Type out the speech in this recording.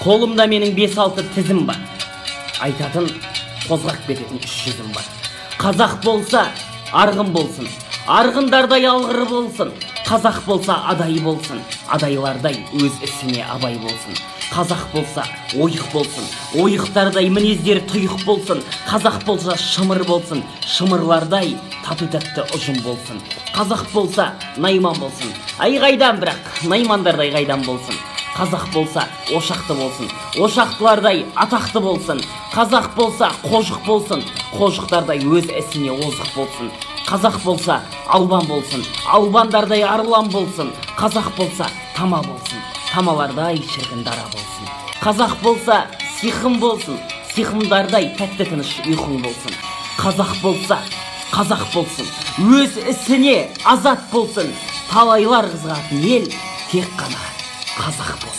Қолымда менің 5-6 тізім бар, айтатын қозғақ кететін үш жүзім бар. Қазақ болса арғын болсын, арғындардай алғыр болсын. Қазақ болса адай болсын, адайлардай өз ісіне абай болсын. Қазақ болса ойық болсын, ойықтардай мінездері тұйық болсын. Қазақ болса шымыр болсын, шымырлардай тату тәтті ұжым болсын. Қазақ болса найман болсын, ай қайдан бірақ наймандардай қайдан болсын. Қазақ болса ошақты болсын, ошақтылардай атақты болсын. Қазақ болса қожық болсын, қожықтардай өз ісіне озық болсын. Қазақ болса албан болсын, албандардай арлан болсын. Қазақ болса тама болсын, тамалардай шіркін дара болсын. Қазақ болса сиқым болсын, сиқымдардай тәтті тыныш ұйқың болсын. Қазақ болса қазақ болсын, өз ісіне азат болсын. Талайлар қызығатын ел тек қана қазақ болсын.